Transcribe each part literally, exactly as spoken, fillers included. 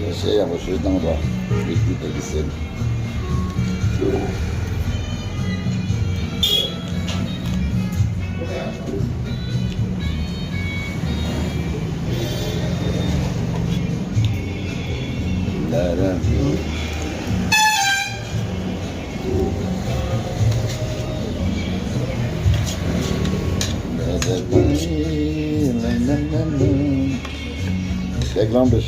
གཞས་ཡག་པོ་ཞུས་བཏང་རོགས། རིགས་རྒྱུད་དེ་གི་ཟེར། ལ་ར། Background is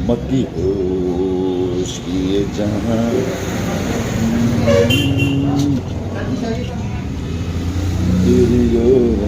मत होश किए जहां तेरी ओर।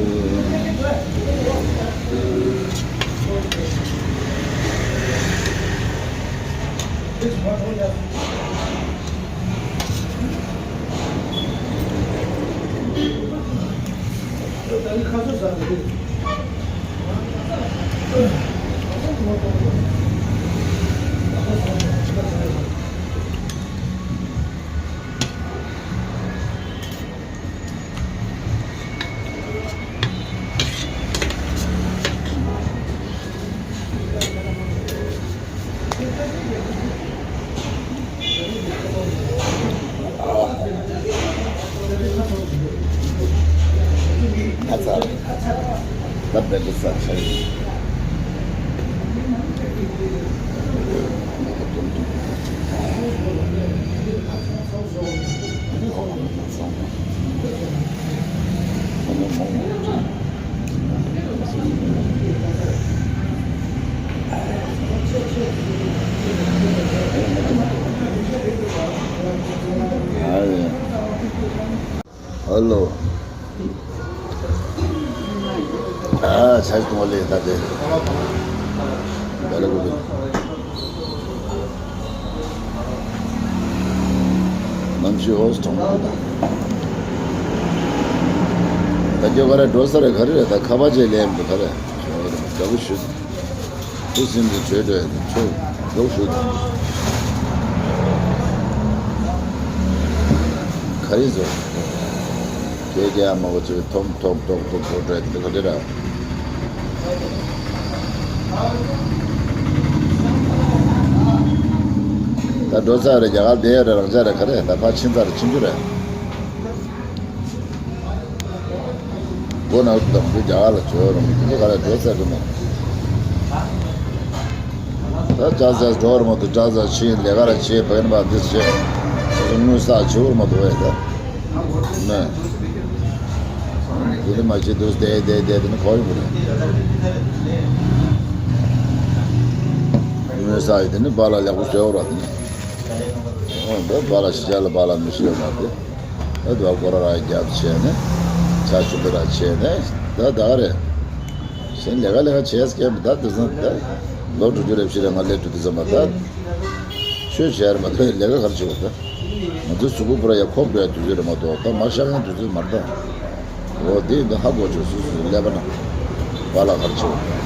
ཨ་ཚ། ད་བེད་ཀོ་ས་ཆ་ཡིན། ཨ་ལོ། ཨ་ཆ་གཏོང་ལེ་ད་དེ། ད་ལེ་གོ་དེ། ནམ་ཞིག་ཧོ་སི་གྲོང་ཁྱེར་དང་། ད་ཁྱོད་ག་རེ་འགྲོ་ས་རེད། ག་རེ་རེད། ད་ཁ་པར་ཅིག་ལེན་འདུག་ག་རེ། ཁྱོད་རེད་དགའ་པོ་ཞུ། ཁྱོད་སེམས་ཀྱི་བྱོས་འགྲོ་ཡ་ཁྱོད་འགྲོ་ཞུ། ག་རེ་བཟོ། ཁྱོད་ཀྱི་ཨ་མ་གོ་ཚོས་ཐོམ་ཐོམ་ཐོམ་ཐོམ་ཐོམ་འགྲོ་འགྲོ་ཡ་འདི་ག་རེ་རེད། ད་འགྲོ་ས་རེད། རྒྱ་གར་བསྡད་ཡ་རེད། རང་ཅག་རེད། ག་རེ་ད་ཕར་ཕྱིན་ཚར་རེད། ཕྱིན་རྒྱུ་རེད། སྒོ་ནང་དུ་དམ་དུ་རྒྱ་གར་ལ་བྱོས་རུང་དེ་ག་ལ་འགྲོ་ཚར་རེད་མ། ད་ཅག་ཅག་འགྲོ་རུང་དུ་ཅག་ཅག་ཕྱིན་ལས་ཀ་ར་བྱེད་བན་པ་འདི་བྱེད། སོ་སོ་དངུལ་བསགས་བྱེད་འུར་མ་འདུག་བས་ད། ནས། དེ་ནི་མ་བྱེད་དུས་བསྡད་བསྡད་བསྡད་དེ་ནི་གོ་ཡོང་གི་རེད། དངུལ་བསགས་ཡི་དེ་ནི་པཱ་ལགས་ལེགས་པོ་བཟོས་འོ་ར་དེ་ནི། འོ་འདི་པཱ་ལགས་ཤི་ཆ་ལ་པཱ་ལགས་མི་ཤི་ཡོད་མ་དེ། ཨ་དུ་བ་སྐོར་ར་རྒྱབ་བྱས་ནས། ཆ་ཆུ་འདི་ར་བྱས་ནས་ད་ད་རེད། གཞན་ལས་ཀ་ལས་ཀ་བྱས་སྐྱེ་མི་ད་དེ་ཚང་ད། ལོ་དྲུག་ཅུ་རེ་བཞི་རེ་ང་སླེབས་དུས་དེ་ཚང་མ་ད། ཆོས་བྱས་ར་མ་ད་ལས་ཀ་ག་རེ་བྱེད་པ་ད། ང་ཚོའི་གཟུགས་པོ་པུ་ར་ཡ་ཁོག་འགྲོ་ཡ་དུས་ཚོད་རེད་མ་གཏོགས་ད་མ་ཤ་ཁང་དུས་ཚོད་མ་རེད་ད། འོ་དེ་ཡིན་ད་ཧ་གོ་ཆོག་སུ་སུ་ཀླད་པ་ན། པཱ་ལགས་ག་རེ་བྱེད་པ།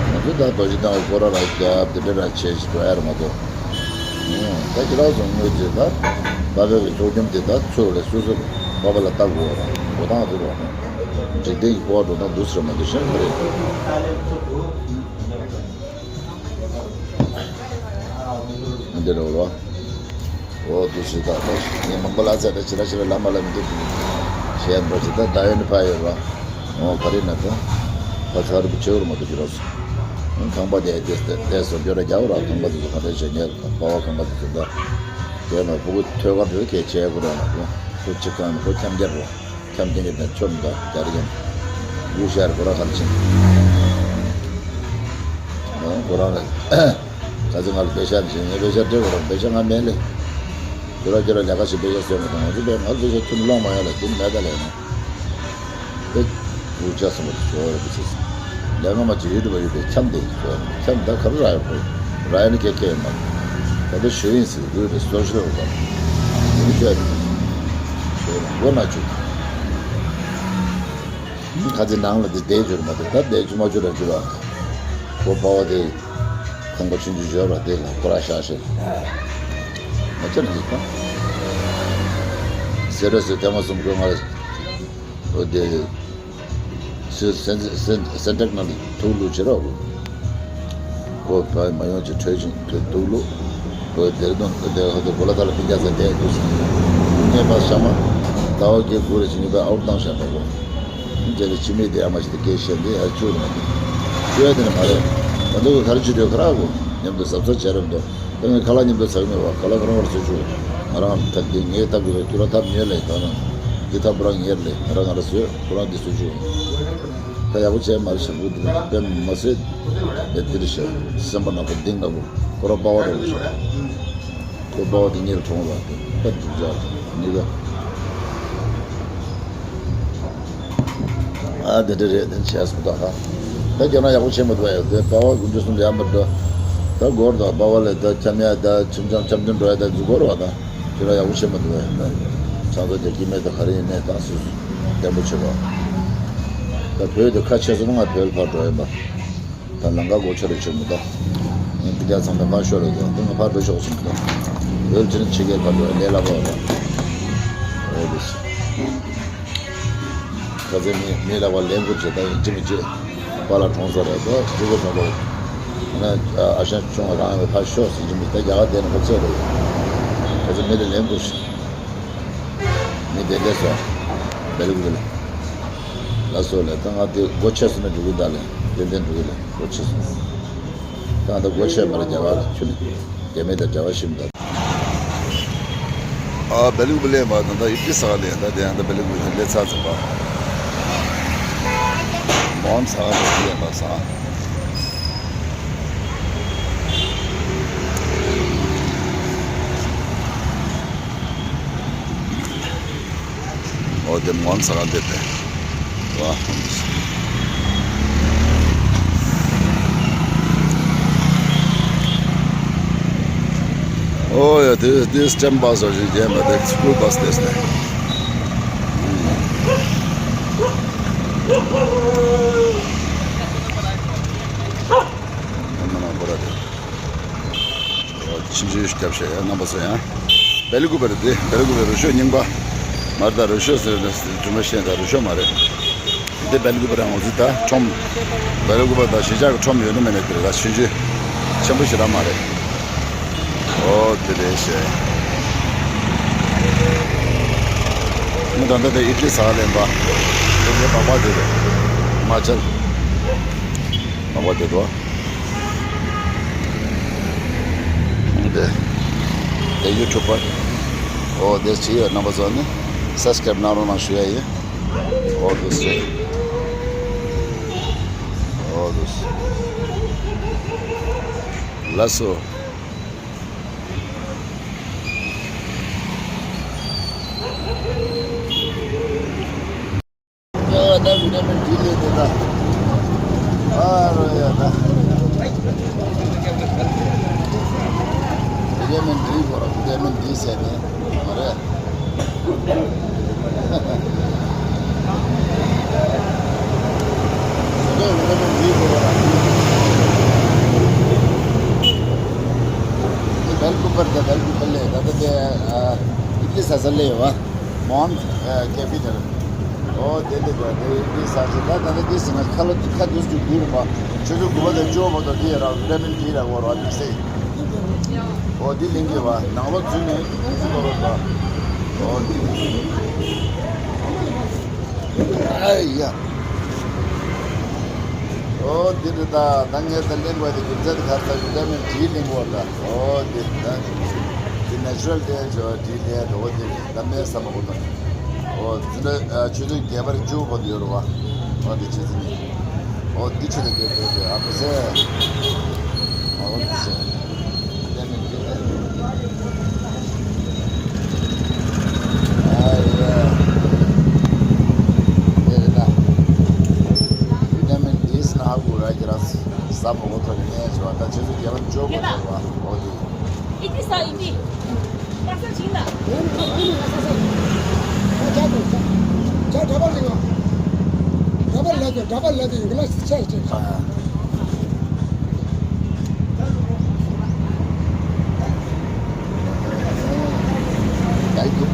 ང་ཚོ་ད་རྡོ་རྗེ་གདན་སྐོར་ར་ར་རྒྱབ་དེ་འདྲ་ར་བྱས་ཤིག་འགྲོ་ཡ་རེད་མ་གཏོགས། ད་ཁྱེད་རང་ཚོ་དངོས་རྗེས་ད་དཔལ་བེ་གི་ཚོགས་ཉམས་དེ་ད་ཚོས་ལས་སོ་སོ་པ་པ་ལ་ལྟ་དགོས་ར་འགྲོ་སྟངས་དེ་རོགས་འཇིག་རྟེན་གྱི་སྐོར་འགྲོ་སྟངས་འདུག་ཟེར་མ་འདུག་ཤེས་ག་རེད། འདི་རེད་རོགས། འོ་དུ་ཞིག་ད་ད་ངས་མང་པོ་ལ་ཚད་ད་ཕྱི་ར་ཕྱི་ར་ལ་མ་ལ་མི་འདུག་ཞེས་འགྲོ་ཞིག་ད་ད་ཡོད་ནི་ཕ་ཡོད་རོགས། འོ་ག་རེ་ན་ད་ཕ་ཚ་རུ་བྱེའུ་རུ་མ་འདུག་གི་རོགས། ཁང་པ་དེ་དེ་དེ་སོ་སྐྱོ་ར་རྒྱག་ར་ཁང་པ་དེ་ཚོ་ག་འདྲ་བྱེད་ཉེར་པ་བ་ཁང་པ་དེ་ཚོ་ད། དེ་ན་ཕྲུ་གུ་ཐོས་ག་འདྲ་གས་བྱས་དགོས་ར་ན་ཁོ་ཁོ་གཅིག་གང་ཁོ་འཁྱམ་རྒྱག་རོགས། འཁྱམ་རྒྱག་ནས་ཆོམ་ད་རྒྱ་རི་ཡང་ཡུལ་ཤར་ཁོ་ར་གང་ཕྱིན། ཁོ་རང་ལ་ད་ཚེ་ང་ལ་པེ་ཤ་ཕྱིན་ངས་པེ་ཤ་སྤྲད་དགོས་ར་པེ་ཤ་ང་མེད་ལེ། ཁྱོད་ར་ཁྱོད་ར་ལས་ཀ་ཞིག་པེ་ཤ་བཟོས་མ་ཐུབ་ང་ཚོ་པས་ང་ལ་པེ་ཤ་ཁྱོད་ལོང་མ་ཡོང་ལ་དེ་མེད་ད་ལས་ན། དེ་འུ་ཅག་སོང་བ་ཞོ་ར་པེ་ཤ་ལས་ང་མ་ཅིག་ཡུལ་དུ་བ་ཡོད་པའི་འཁྱམ་དེ་ཞོ་འཁྱམ་ད་ག་རུ་ར་ཡོད་པ་ར་ཡོད་ནི་ཁེ་ཁེ་ཡོད་མ། ད་དེ་ཞོ་ཡིན་ཟེར་རུས་པའི་སོ་ཞོ་ར་བ་ཡིན་ཁྱོད་ཞོ་ར་མགོ་ན་ཆུ། ཁ་ཚེ་ནང་ལ་དེ་བསྡད་འཇུར་མ་དེ་ད་བསྡད་འཇུ་མ་འཇུ་ར་འཇུ་ར། ཁོ་པ་བ་དེ་ཁང་པ་ཆུང་ཆུང་བཞོ་ར་དེ་ལ་ཁོ་ར་ཤ་ཤེ། མ་ཅི་ར་ཡིན་ད། ཟེར་ར་ཟེར་ཐེངས་མ་གསུམ་ཁོས་ང་ལ་འོ་དེ་སེ་སེ་སེ་སེ་འབྲེག་ནང་ལ་ཐུག་ལུགས་བྱེད་རོགས། ཁོ་བ་མ་ཡོང་ཅིག་བྲོས་ཅིང་ཁོས་འདུག་ལུགས། ཁོས་དེར་དོན་དེ་ཧ་དུ་གོ་ལ་ད་ལ་ཕི་རྒྱ་ས་དེ་འདུག་ཟེར། ངས་པ་ཤ་མ་ཟླ་བ་བརྒྱད་དགུ་རེ་ཅིག་ངས་པ་ཨའུ་བཏང་བཞག་པ་གོ། ཁྱེད་ལ་ཕྱི་མིག་དེ་ཨ་མ་ཞིག་ཏུ་སྐད་བཤད་འདི་ཡར་བཅུག་ནས་བཅུག་ཡ་དེ་ནི་མ་རེད། ད་འདུག་གི་ག་རེ་བྱེད་འདོད་ཁ་རག་གོ། མཉམ་དུ་གཟབ་གཟབ་བྱས་རབས་འདུག་ད་ངས་ཁ་ལག་མཉམ་དུ་ཟ་གི་མེད་པ། ཁ་ལག་ཁོ་རང་བར་ཟོས་བཅུག་ང་རང་ཐབས་དེ་ངའི་ཐབས་ཀྱི་ཁྱོད་རང་ཐབས་ཉོས་ལས་ད་ནང་འདི་ཐབས་རང་ཉེར་ལས་ང་རང་ང་རང་ཟོས་ཁོ་རང་འདི་ཟོས་བཅུག་ད་ཡག་པོ་བྱས་མ་རེད་ཞེ་པོ་འདི་དཔེ་མ་ཟོས་དེ་འདིར་བཤད་སེམས་པ་ནག་པོ་གཏིང་ནག་པོ་ཁོ་རང་པ་བ་རེད་བཤད། ཁོ་པ་བ་དེ་གཉེར་གྲོང་ལ་དེ་ད་འདུག་ཅག་གཉིས་ཀ་ཨ་དེ་འདྲ་རེད། དེ་བྱས་སོང་ད་ཧ། ད་ཁྱོད་རང་ཡག་པོ་བྱེད་མ་ཐུབ་ཡ་དེ་པ་བ་དགུ་འབྲུ་གསུམ་ཡག་མ་འགྲོ། ད་སྒོར་དང་པ་བ་ལས་ད་འཁྱམ་ཡ་ད་ཁྱིམ་འཁྱམ་འཁྱམ་འཁྱམ་འགྲོ་ཡ་ད་འཛུགས་སྒོར་བ་ད་ཁྱོད་རང་ཡག་པོ་བྱེད་མ་ཐུབ་ཡ་ད་ཚང་ཚོ་རྒྱག་གི་མེད་ད་ག་རེ་ཡིན་ནས་ད་སུ་སུ་བརྟན་པོ་བྱེད་པ། ད་བོད་དེ་ཁ་ཆེ་སོང་ན་ང་བོད་ཕར་འགྲོ་ཡིན་པ། ད་ལམ་ཁ་སྒོ་ཕྱེ་རེ་བྱེད་མི་ད། ངས་ཕི་རྒྱ་ཚང་ད་ཕར་ཤོར་རེ་ད་ད་ང་ཕར་འགྲོ་ཤོག་སོང་ད། བོད་ཕྱི་ནས་ཕྱི་རྒྱལ་ཕར་འགྲོ་ཡ་ལས་སླ་པོ་བ་ད། འོ་དེ་སུ། ཁ་ཚན་མི་མི་ལ་བ་ལན་དགོས་བྱེད་ད་ཡིན་གཅིག་མིན་གཅིག་པཱ་ལགས་གྲོངས་ས་རེད་ད་ཀྲུ་གུ་གྲོངས་པ། ང་ཨ་ཞང་ཆུང་རང་ཡང་ཕར་ཤོག་ཟེར་གྱི་མི་ད་རྒྱ་གར་བསྡད་ན་ཁོ་ཚོད་རེད། ཁ་ཚན་མི་ལ་ལན་དགོས་ཤིག་མི་དེ་འདྲས་སོ། བེ་ལི་གུ་ལ། ལ་སོ་ལ་ད་ང་དེ་སྒོ་ཕྱེ་སོང་ན་འགྲོ་གི་ད་ལ་ཏན་ཏན་འགྲོ་གི་ལ་སྒོ་ཕྱེ་སོང་། ད་ང་ད་སྒོ་ཕྱེ་མ་རེད་རྒྱ་གར་ལ་ཁྱོད་ནི་རྒྱ་མི་དང་རྒྱ་གར་ཤི་མི་ད། ཨ་བེ་ལི་གུ་ལེན་པ་ད་ད་ཡིབ་ཀྱི་ས་ག་ལེན་ད་དེ་ཡང་ད་བེ་ལི་གུ་ལེན་ཚར་ཚར་པ། མོན་ས་ག་ལེན་པ་ས། འོ་དེ་མོན་ས་ག་འདེབས་པས། ཝ། འོ་ཡ་དེ་དེ་སི་ཊེམ་བྷ་སི་ཟེར་བཞིན་རྒྱན་པ་དེ་སི་ཀུལ་བྷ་སི་དེ་སི་ནས། ཨ་མ་ན་འཁོར་ར་དེ། ཆིན་ཆིན་སྐྱབས་ཤེས་ཡ་རྣམ་པ་ཚོ་ཡང་། བེ་ལི་ཀུ་པར་དེ་བེ་ལི་ཀུ་པར་རུ་ཤོ་རྙིང་པ། མར་ད་རུ་ཤོ་ཟེར་ནས་སྒྲུང་མ་ཤེས་ད་རུ་ཤོ་མ་རེད། དེ་བེ་ལི་ཀུ་པར་ཡང་འོ་ཙི་ད་ཁྲོམ། བེ་ལི་ཀུ་པར་ད་གཞིས་ཆགས་ཀྱི་ཁྲོམ་ཡོད་ན་མེད་ན་དེ་རེད་ད་ཆུང་ཆུང་། ཆེན་པོ་ཞིག་རང་མ་རེད། ཨོ་དེ་རེད་ཤེས། མི་ད་ལྟ་དེ་ཨི་ཊ་ལི་ཟ་ལེན་པ། དེ་འདྲའི་སྦག་སྦག་དེ་རེད། མ་ཅལ། སྦག་སྦག་དེ་འདུག་འདི། དེ་ཡུ་ཊུབ་པར། ཨོ་དེ་ཅི་ཡོད་རྣམ་པ་ཚོ་ནི། སབ་སི་ཀ་རེབ་གནང་རོགས་གནང་ཞུ་ཡ་ཡིན། ཨོ་དེ་ཅི། ཨོ་དེ་ཅི། ལགས་སོ། ཡ་ད་བི་ཊ་མིན་ཌི་ལེན་དེ་ད། ཨ་རོ་ཡ་ད། བི་ཊ་མིན་ཌི་གོ་ར་བི་ཊ་མིན་ཌི་ཟེར་ནས་མ་རེད། བི་ཊ་མིན་ཌི་གོ་ར། དེ་བེལ་ཀུ་པར་དེ་བེལ་ཀུ་པར་ལས་ད་ད་དེ་ཨ་ཨི་ཏི་ལི་ཟ་ས་ལས་ཡོད་བ། མོན་ཨ་ཀེ་པི་ཊལ། ཨོ་དེ་འདི་ག་དེ་འདི་ས་ཆ་ད་ད་ནི་འདི་ཟེར་ན་ཁ་ལོ་ཁ་འདུས་ཀྱི་འདུས་རུ་མ། ཆུ་ཚོད་དགུ་པ་དང་བཅུ་པ་བར་དུ་འདི་ཡ་ར་བི་ཊ་མིན་ཌི་ར་གོ་ར་འདི་སེ། ཨོ་འདི་ལིང་གི་བ་ནང་ལོ་ཚུན་ནས་འདི་ལོ་རོ་ད། ཨོ་འདི། ཨ་ཡ། ཨོ་འདི་རེད་ད། ད་ངས་ད་ལེན་པ་དེ་རྒྱུ་མཚན་དེ་ག་རེ་ད་བི་ཊ་མིན་ཌི་ལེན་གོ་ད། ཨོ་འདི་ད་འདི་ནེ་ཅུ་རལ་དེ་ཇོ་ཌི་ལེན་ད། ཨོ་འདི་རེད་ད། མེད་ས་མ་གོ་ད། ཨོ་འདི་ན་ཆུ་ཚོད་བརྒྱད་པར་བཅུ་བར་དུ་ཡོད་རེད་བ། ཨོ་འདི་ཆུ་ཚོད་ནི། ཨོ་འདི་ཆུ་ཚོད་བརྒྱད་པར་ཡོད་རེད། ཨ་ཁུ་སེ། ཨོ་འདི་སེ།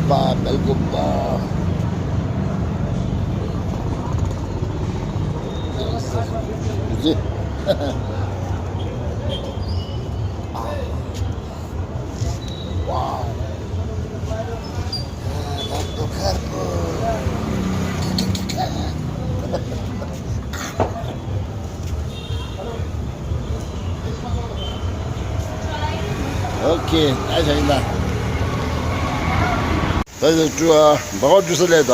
པ་སྦེལ་ཀོབ་པ། ཨོ་ཁེ། ད་བྱ་ཡིན་ད། ད་ཡིན་ད་སྤྲུལ་ཨ། སྦག་སྦག་སྤྲུལ་ས་ལས་ད།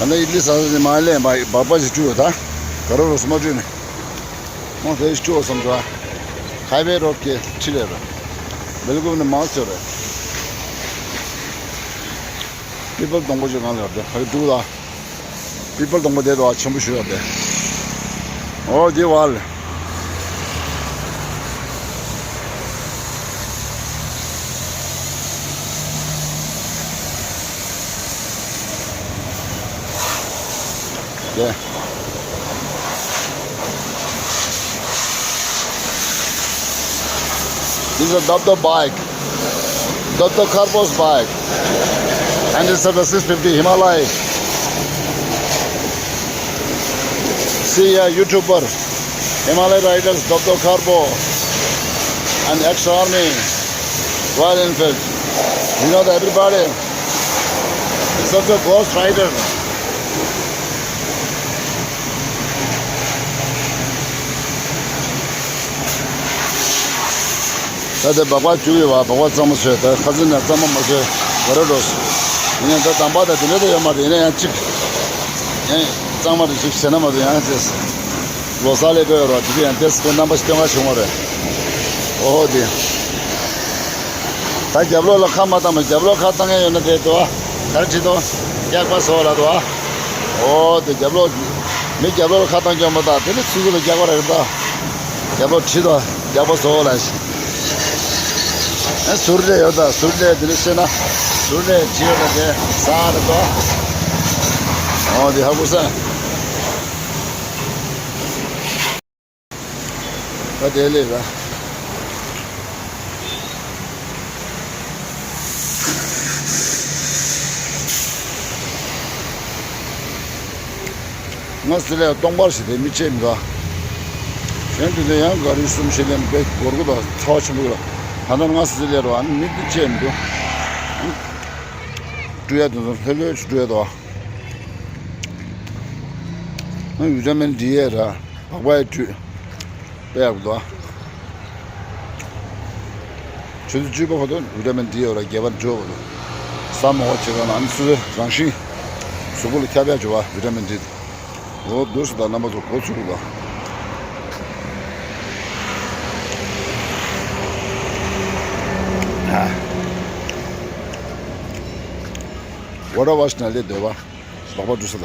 ཨུམ། ད་ནི་ཨི་ལི་ས་ས་ནི་མ་ལས་སྦག་སྦག་སྤྲུལ་ད། ག་རོ་རོ་སུ་མ་སྤྲུལ་ནི། ཁོང་དེ་སྤྲུལ་བསམ་ཚོ། ཧའི་ཝེ་རོ་ཁེ་ཁྲི་ལས་རོ། སྦེལ་ཀོབ་ནི་མང་ཚོ་རེད། པི་པལ་སྡོང་པོ་ཅིག་གང་ལ་ཡོད་དེ་ཕ་གི་འདུག་ལ། པི་པལ་སྡོང་པོ་དེ་དོ་ཆེན་པོ་ཞུ་ཡོད་དེ། ཨོ་དེ་བ་ལ། དེ། This is a Dab Dab bike. Dab Dab Carbo's bike. And it's a six fifty Himalaya. See here, YouTuber. Himalaya Riders, Dab Dab Carbo. And ex-army. Royal Enfield. You know that everybody. It's such a ghost rider. ད་ལྟ་སྦག་སྦག་བཅུག་ཡོད་པ། སྦག་སྦག་གཙང་མ་བཟོས། ད་ཁ་སང་ནས་གཙང་མ་མ་བཟོས་ག་རེ་འགྲོ། ཡིན་ན་ད་དམ་པ་དང་དེ་འདྲ་ད་ཡོད་མ་རེད། ཡིན་ན་ཡང་གཅིག་ཡང་གཙང་མ་རེ་ཅིག་བྱས་ན་མ་གཏོགས་ཡང་དེ་ལོ་གསར་ལས་དགོས་ཡོད་ར། དེ་དུས་ཡང་དེ་ཁོ་རྣམ་པ་ཞིག་སྟོན་ག་བྱུང་བ་རེད། ཨོ་དེ། ད་རྒྱབ་ལོགས་ལ་ཁ་མ་བཏང་མ། རྒྱབ་ལོགས་ཁ་བཏང་ཡས་ཡོད་ན་དེ་དོ། ག་རེ་བྲིས་དོ། སྐྱག་པ་བཟོ་ལ་དོ། ཨོ་དེ་རྒྱབ་ལོགས། མི་རྒྱབ་ལོགས་ལ་ཁ་བཏང་སྐྱོན་མ་བཏང་། དེ་ནི་ཚུར་ཚུར་ལ་སྐྱག་པ་རེད་ད། རྒྱབ་ལོགས་བྲིས་དོ། སྐྱག་པ་བཟོ་ལ་ཞིག་ཨ་ཟུར་ལས་ཡོད་ད། ཟུར་ལས་དེ་ནི་བཤད་ན། ཟུར་ལས་བྲིས་ཡོད་ད་དེ་ས་རེད་དོ། ཨོ་དེ་ཧ་གོ་ས། ད་དེ་ལས་ར། ང་སི་ལས་སྟོང་པར་ཞིག་དེ་མི་ཆེ་མི་འདུག་གཞན་དུ་དེ་ཡང་ག་རེ་གསུམ་ཞིག་ལས་དཔེ་སྒོར་གོ་དང་ཚ་བ་ཆེན་པོ་ལ། ད་ལྟ་ང་སི་ལས་ར་མི་དེ་ཆེ་མི་འདུག་སྤྲུལ་ཡ་དེ་ཚོ་ལྷོད་ལྷོད་ཞིག་སྤྲུལ་ཡ་འདུག་ང་ཡུ་ཇ་མེན་འདི་ཡས་ར། སྦག་སྦག་ཡས་བྲུས། དཔེ་ཡག་པོ་འདུག་ཆུ་ཚོད་བཅུ་པ་བར་དུ་ཝི་ཊ་མིན་ཌི་ཡོད་ལ་རྒྱས་པར་འགྲོ་བར་དུ། ས་མོ་བ་བྱེད་ག་ན་ཨ་ནི་སོ་སོའི་རང་བཞིན། གཟུགས་པོ་ལ་ཁྱབ་ཡག་བྱེད་པ་ཝི་ཊ་མིན་ཌི། འོ་འདུག་སེ་ད་རྣམ་པ་ཚོ་འགོ་ཚུགས་དགོས། ཝ་ཊར་ཝ་ཤི་ན་ལས་འདོད་པ། སྦག་སྦག་འགྲོ་ས་ལ།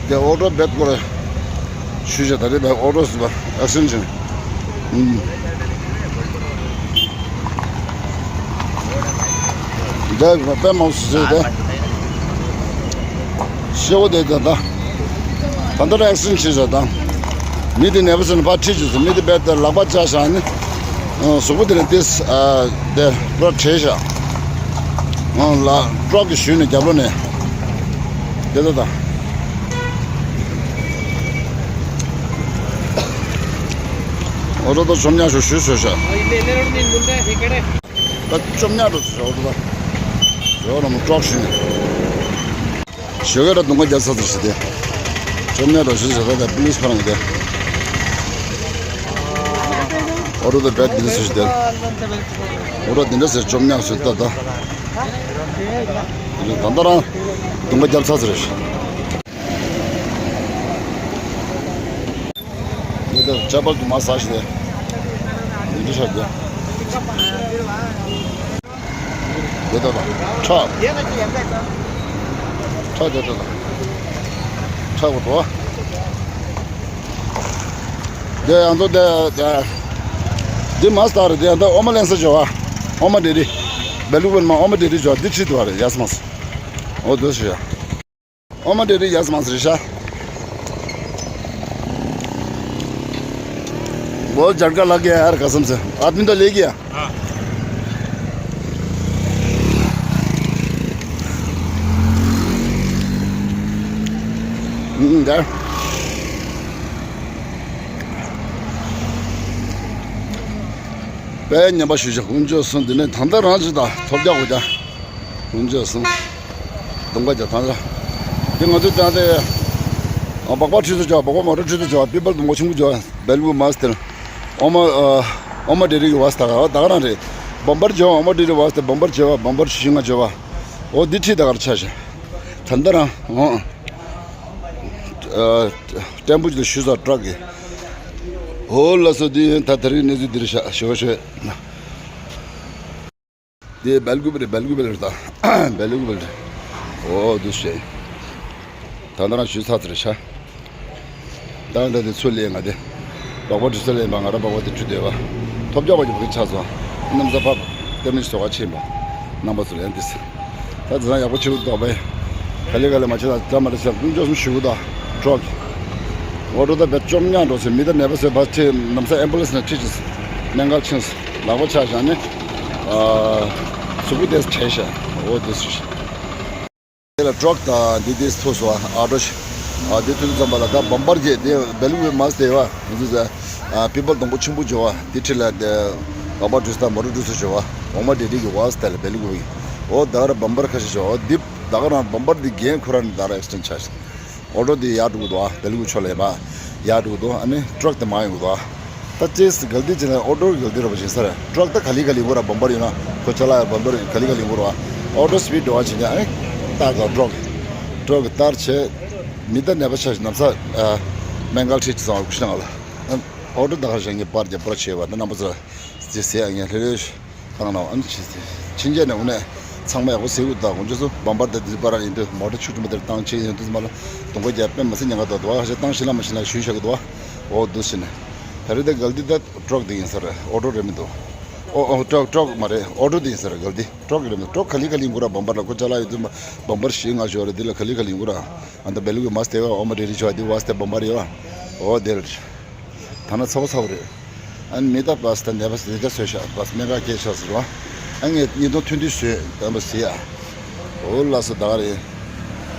དེ་ཨོ་ཊོ་བེད་སྐོར་ཞུས་བྱས། ད་རེས་བེད་ཨོ་ཊོ་ཟེར་བ་ཨེག་སི་ཌེན་ཊི་བྱས། ཨུམ། འདི་དཔེ་མང་སུ་ཟེར་ཏེ། ཤེའུ་དེ་ད་ད། ད་ལྟ་ཨེག་སི་ཌེན་ཊི་བྱས་ད། མི་དེ་ནད་པ་ཚོ་ནི་ཕར་ཁྲིད་བྱས་སོང་། མི་དེ་བེད་དེ་ལག་པ་བཅག་བཞག་ནི། གཟུགས་པོ་དེ་ནི་ཏིས་ཨ་དེ་པུ་ར་བྲེགས་བཞག་ཨང་ལ་ཊྲོག་གི་གཞུས་ནས་རྒྱབ་ལོགས་ནས། དེ་ད་ད། ཨོ་ཊོ་ད་བཅོམ་ཉག་ཞོ་གཞུས་བཟོས་བཞག་ད་བཅོམ་ཉག་འགྲོ་ཟེར་ཨོ་ཊོ་ད། ཡོ་ར་མོ་ཊྲོག་གཞུས་ནས། ཞོགས་ཀས་ར་དུང་དཀར་རྒྱབ་ཚར་ཚར་ཞིག་དེ། བཅོམ་ཉག་རོ་ཞིག་ཟེར་ད་ད་པུ་ལིས་ཕར་ང་དེ། ཨོ་རོ་ད་བེད་འདི་འདྲ་ཟེར་ཞིག་དེ། ཨོ་རོ་འདི་འདྲ་ཟེར་བཅོམ་ཉག་ཟེར་ད་ད། ད་ད་རང་དུང་དཀར་རྒྱབ་ཚར་ཚར་ཞིག་འདི་ལྟར་ཇ་པལ་དུ་མ་ཟ་ཞིག་དེ། འདི་འདྲ་ཤར་དེ། དེ་ལྟ་དང་། ཁྲག་ཁྲག་དེ་ལྟ་དང་། ཁྲག་གོ་དོ། དེ་ཡང་དོ་དེ་དེ། འདི་མ་སྟག་རེད། དེ་ཡང་དོ་ཨོ་མ་ལེན་ས་བྱ་བ། ཨོ་མ་དེ་རི། སྦེལ་ཀོབ་མ་ཨོ་མ་དེ་རི་བྱ་བ་འདི་ཁྲིད་དུ་བ་རེད། ཡ་སི་མ་སི། ཨོ་དོ་ཞུ་ཡ། ཨོ་མ་དེ་རི་ཡ་སི་མ་སི་རི་ཤ། बहुत झटका लग गया यार, कसम से। आदमी तो ले गया। हम्म, यार। དཔེ་ཉམས་པ་ཞུ་ཞག་ཀུན་སྤྱོད་གསུམ། འདི་ནས་ད་ལྟ་རང་ཅིག་དང་ཐོབ་རྒྱག་དགོས་ཀྱང་། ཀུན་སྤྱོད་གསུམ། གདོང་པ་རྒྱ་ཐང་ར། འདི་ང་ཚོས་བཏང་སྟེ། ཨ། སྦག་སྦག་ཁྲི་ཚོ་བྱ་བ། སྦག་སྦག་མོ་ཊ་ཁྲི་ཚོ་བྱ་བ། པི་པལ་དུ་མོ་ཆུང་པོ་བྱ་བ། སྦེལ་ཀོབ་མ་སྟེར། ཨོ་མ། ཨ། ཨོ་མ་ཌེ་རི་གི་བ་སྟ་ག་ད་ག་རང་རེད། བམ་པར་བྱ་བ། ཨོ་མ་ཌེ་རི་བ་སྟེ་བམ་པར་བྱ་བ། བམ་པར་ཤིང་ང་བྱ་བ། ཨོ་འདི་ཁྲི་ད་གར་ཆ་ཤ། ད་ལྟ་རང་། ཨོ། ཨ། ཏྲེན་པོ་ཅིག་ལ་ཞུ་ས་ཊྲག་གི། ཨོ་ལ་སོ་འདི་ད་དེ་རིང་གནས་ཚུལ་འདིར་ཤ་ཞོ་ཤོད། དེ་སྦེལ་ཀོབ་རེད། སྦེལ་ཀོབ་རེད་ད། སྦེལ་ཀོབ་རེད། ཨོ་དུ་ཤེས། ད་ལྟ་རང་ཞུས་ཚར་ཚར་ཤ། ད་ལྟ་དེ་ཚོ་ལས་ང་དེ། སྦག་སྦག་དུས་ཚོད་ལས་པ་ང་ར་སྦག་སྦག་དེ་ཁྲུ་བསྡད་པ། ཐོབ་རྒྱག་པ་ཀྱི་བག་ཆགས་སོང་། གནམ་ས་ཕབ། ལྟད་མོ་ཞིག་བཟོ་ག་ཕྱིན་པ། རྣམ་པ་ཚོ་ལན་དེ་ཟེར། ད་དེ་ཚང་ཡག་པོ་ཆེ་བོ་འདུག་པས། ག་ལེ་ག་ལེ་མ་བྱེད་ད་ད་མ་རེད་ཟེར་ཀུན་སྤྱོད་གསུམ་ཞུ་གི་ད། ཊྲོག་ཨོ་ཊོ་ད་བེད་ཅོམ་ཉག་འགྲོ་ཟེར། མི་ད་ནད་པ་ཟེར་བ་ཆེ་ནམ་ས་ཨེམ་བུ་ལན་སི་ན་ཁྲིད་ཅིག་སྨན་ཁང་ཕྱིན་སོང་། ལག་པ་ཆག་བཞག་ནས། ཨ། གཟུགས་པོ་དེ་བྲལ་ཤག་ཨོ་དེ་སུ་ཤི། དེ་ལ་ཊྲོག་དང་འདི་དེ་ཐུག་སོང་། ཨ་ཊོ་ཤི། ཨ་དེ་ཐུག་དུས་ཙམ་པ་ལ་ད་བམ་པར་གྱི་དེ་སྦེལ་ཀོབ་མ་སྟེར་བ་ང་ཚོ་ཟེར། ཨ། པི་པལ་སྡོང་པོ་ཆུང་པོ་བྱ་བ་དེ་ཁྲི་ལ་དེ། སྦག་སྦག་འགྲོ་ས་དང་མོ་ཊ་འགྲོ་ས་བྱ་བ། ཨོ་མ་ཌེ་རི་གི་བ་སྟེར་ལ་སྦེལ་ཀོབ་གི། ཨོ་ད་ག་ར་བམ་པར་ཁ་ཤས་བྱ་བ། འདི་ད་ག་རང་བམ་པར་འདི་རྒན་ཁོ་རང་ནི་ད་ར་ཨེག་སི་ཌེན་ཆགས་ཤག་ཨོ་ཊོ་དེ་ཡར་འགྲོ་གི་འདུག་ཨ། སྦེལ་ཀོབ་ཕྱོགས་ལ་ཡར་མར་ཡར་འགྲོ་གི་འདུག་ཨ་ནི་ཊྲོག་དེ་མར་ཡོང་གི་འདུག་ཨ། ད་ཅེས་གལ་ཏེ་ཅི་ན་ཨོ་ཊོ་གི་གལ་ཏེ་ར་བ་ཞིག་ས་རེད། ཊྲོག་ད་ག་ལེ་ག་ལེ་ཡོང་གི་ར། བམ་པར་ཡོད་ན་ཁོ་ཅ་ལག་བམ་པར་ག་ལེ་ག་ལེ་ཡོང་གི་ར། ཨོ་ཊོ་སི་པིཌ་འགྲོ་བ་བྱེད་ཀྱང་ཨེ། ཏར་དང་ཊྲོག་ཊྲོག་གི་ཏར་བྱས། མི་ད་ནད་པ་ཆ་ཞིག་ནམ་ས། ཨ། སྨན་ཁང་ཁྲིད་ཅིག་སོང་བ་ཀུ་ཤི་ནང་ལ། ཨོ་ཊོ་ད་ག་ཞིག་ངས་པར་རྒྱབ་པར་བྱས་པ་ད་རྣམ་པ་ཚོ་ལ་ཟེར་ཟེར་ཡ་ངས་ལྷོད་ལྷོད། ཁང་ནང་ཨ་ནི་ཕྱིན་ཕྱིན་ཆད་ནས་འོ་ནས་ཚང་མ་ཡག་པོ་ཟེར་དགོས། ད་དགོང་ཚོ་བམ་པར་དང་འདི་པར་ཡིན་དུས་མོ་ཊ་ཆུ་གྲུམ་པ་དེར་བཏང་ཆེ་ཡིན་དུས་མ་ལ་དུང་དཀར་རྒྱབ་པས་མ་སེ་ཉེན་ཁ་དོག་དོ་ཨ་ཞེ་བཏང་ཤི་ལ་མ་ཤི་ལ་ཞུས་བཞག་གི་འདུག་ཨ། འོ་འདུག་ཕྱིན་ནས་ད་རེས་དེ་གལ་ཏེ་ད་ཊྲོག་དེ་ཡིན་ས་རེད། ཨོ་ཊོ་རེད་མི་འདུག་ཨོ་ཨོ་ཊྲོག་ཊྲོག་མ་རེད། ཨོ་ཊོ་དེ་ཡིན་ས་རེད། གལ་ཏེ་ཊྲོག་རེད་མི་འདུག་ཊྲོག་ག་ལེ་ག་ལེ་ཡིན་དགོས་ར། བམ་པར་ལ་ཁོ་ཅ་ལག་ཡོད་དུས་བམ་པར་ཞིག་ང་ཞོར་རེད། འདི་ལ་ག་ལེ་ག་ལེ་ཡིན་དགོས་ར། ཨ་ད་སྦེལ་ཀོབ་མ་སྟེར་བ་ཨོ་མ་ཌེ་རི་ཆོག་འདི་བ་སྟེར་བམ་པར་ཡོད་ཨ། འོ་དེ་རེད། ཐ་ན་ཚ་བོ་ཚ་བོ་རེད། ཨ་ནི་མི་ད་བ་སྟེར་ནད་པ་ཟེར་ད་བཟོས་ཤག་བ་སྨན་ཁང་སྐྱེལ་ཤག་ཟེར་བ། ཨ་ངས་གཉིས་སྟོང་ཐོན་དུས་བཟོས་དམ་པ་ཟེར་ཡ། འོ་ལགས་སོ་ད་ག་རེད།